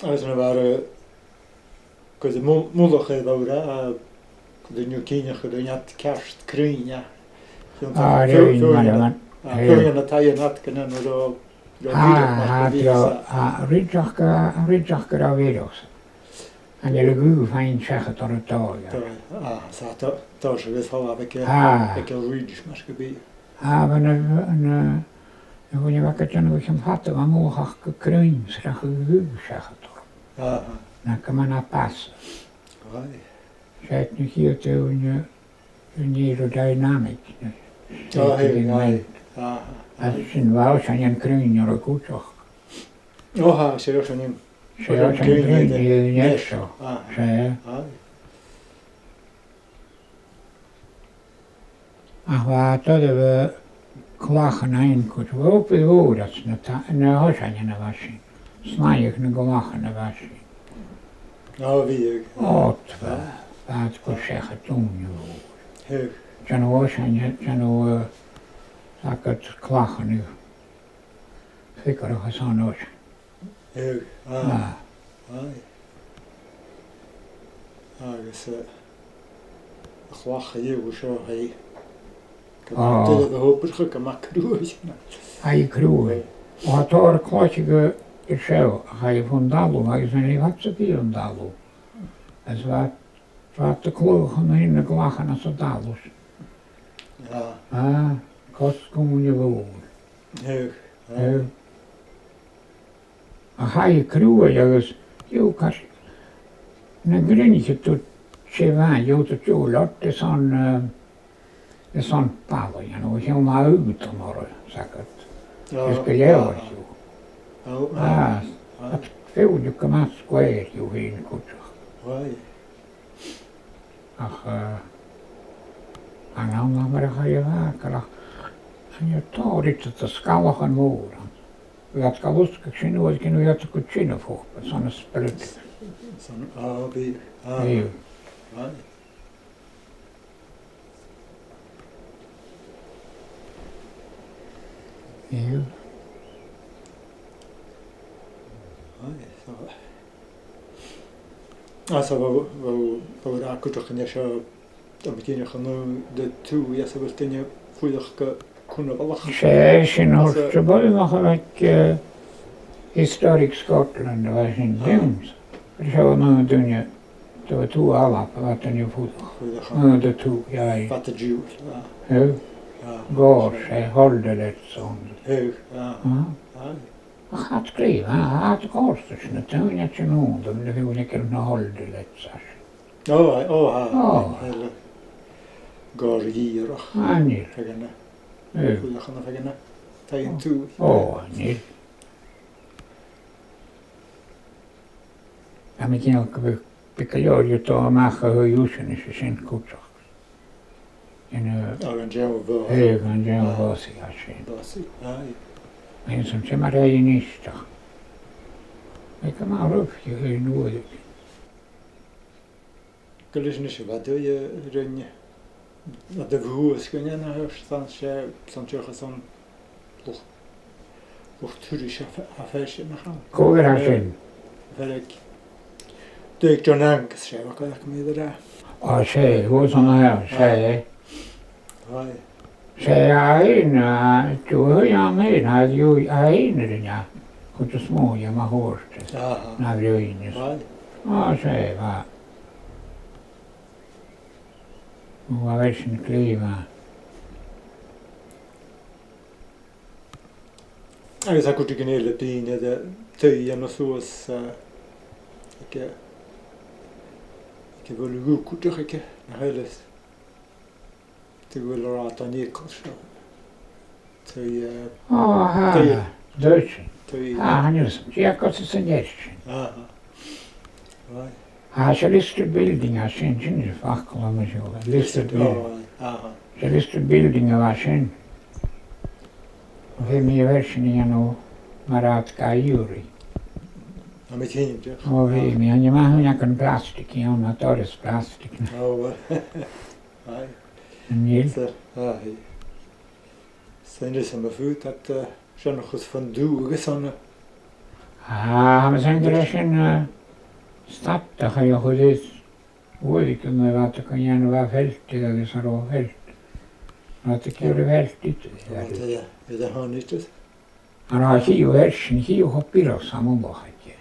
Agus na bhfear cuid mullach é bhabhra a duine cinneadh go neart ceart cruinn a Ridgeach go raibh éireos. An ar a gcú féin seacha tor a dtáig. Tá sé agus fá ag ridge mar go bí. Á bhí na bhain a bheith ag déanamh chun fata a mhúchadh go cruinn sracadh go seacha tor. Ná go mba ná pasa. Sé na chéad daoine in aerodynamic na Agus sin bheadh sé an cruinn ar a gcúiteach. Ó tá sé sin an Sé an cruinn ar seo. Sé. Ach bha tairbhe clachan aon chuid bhópa mhór as na hoiseanna bha sin, snaidhmidh na gclachan a bha sin. Á bhíodh. Áit bha bhad go seacha dúinne mhór. Déanamh oiseanna, déanamh agat clachan ficearach as an oisean. Bhíodh, ah, aye. Agus a chlach a dhíobhadh seo é. Go mbeadh duine de thoibreacha go mbeadh cruaidh. Aye cruaidh. Ó tá ar cloiche go seo a chaith an talamh agus ní bheadh sa bhí an talamh. Is bheadh bheadh de cloch an aon na glachan as an talamh sin. Ah, cos cúinne mhór. Bhíodh, ah. A haghaidh cruaidh agus gheobhaidh na gcruinnithe tú sé bhean gheobhaidh tú tsiúl ort is an is an balla you know is ionadh an orthu sagart is go leor thú ah fiú go maith square thú féin cúiteach ach an am nach mar a chaith a bhean ach an tá rite scalach an mhór an Bheadh a luscadh sin uaidh gin bheadh go tine fúthu san a sprid. San A B A I. U. I. Asa bheadh racuideach in seo Sé sin thort beagnach a bheadh Historic Scotland a bheith sin Dunes. Seo an duine do tú alap a bheith duine fuadach. Nó do tú, yeah. Gár sé holdelet son. Ach hat scríobh, hat gársa sin na duine sin ón do na bhí na holdelet sa sin. Ó, ó, ha, gár dhíreach. Á, níl. Fagana. Fuíochana fagana. Faigheann tú. Ó, níl. Tá mé cineál go bhfuil go leor de tá amach a thuilleadh sin is sin cúiteach. Ina. Á, gan déanamh bá. É, gan déanamh básaí as sin. Básaí, aye. Níl san sin mar é anois, ach. Beidh go maith roimh ar an uair. Go leis anois i bhfad uaidh rinne na do bhuas go ndéanfaidh san sé san teocha san lucht lucht turais a fear sin nach ann. Comhair as sin. Bheir ag Dúic John Angus sé bheadh ag mé a. Á sé thuas an aer sé. Aye. Sé aon tuaithe an aon a aon ar an chuid is mó dhe mo thabhairt ná bhreoin is. Á sé bha. Bha leis an gclaíomh a. Agus acu de gné le daoine de dhéanamh suas ag ag bhfuil úcúideach aici na heile. Go bhfuil a rá tá Nioclás seo. Á, ha, dúirt sin. Ha, anois, cé acu sa ndeis sin? Ha, sé listed building as sin, sin is focal an siúl, listed building. Sé listed building a bheith sin. Bhí mé a sin a dhéanamh mar áit gaiúraí. Tá mé cinnte. Ó bhí mé, an maith an plastic ann, a doras plastic. Ó, Níl. Sen is am fút at seanchas van dú agus an. Tá leis sin stadach a chuid is uaidh go mbeadh tú in ann a bheith feilte agus a raibh feilt. Raibh tú ag iarraidh feilt An raibh chiú air sin chiú chomh biros am an loch aici.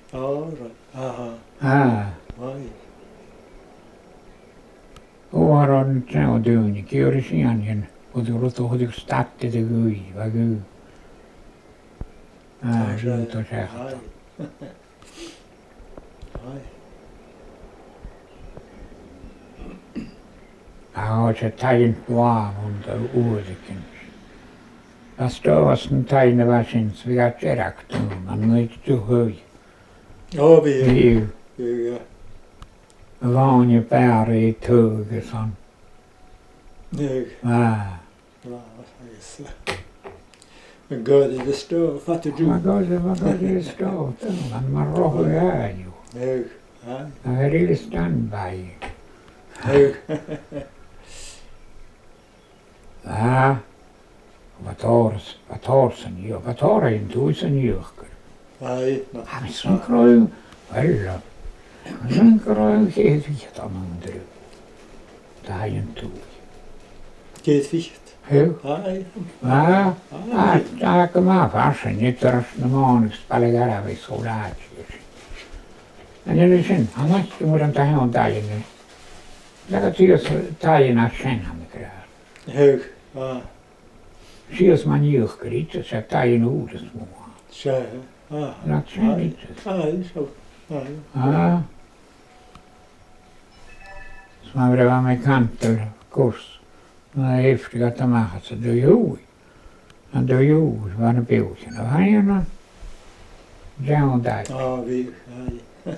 Ó a raibh an treabhadh dúinn ag iarraidh sí ansin rud a rud a chuid stad de ghaoth bheag. Ah, sin tá sé. Tá sé taighin bláth an do uair eicint. As do as an taighin a bheith sin sa bhí deireadh an naoi do thuaidh. Ó bhí. Bhí. Bhí. Bháine bear é tú agus an. Bhí. Ah. 120. Tá go maith fairsing i dturas na mBán agus Baile Gharbh chomh láidir sin. An oiread sin, an áit go bhfuil an t-aon daoine le go tíos taigheann as sin an gread. Síos mar níodh go ríte sé taigheann úd is mó ann. Nach sin ríte. Is maith raibh am ag caint ar course na hÉifreacha amach as an dóigh an dóigh bhean a beo sin a bhain an deamhan d'air. Á bhí, aye.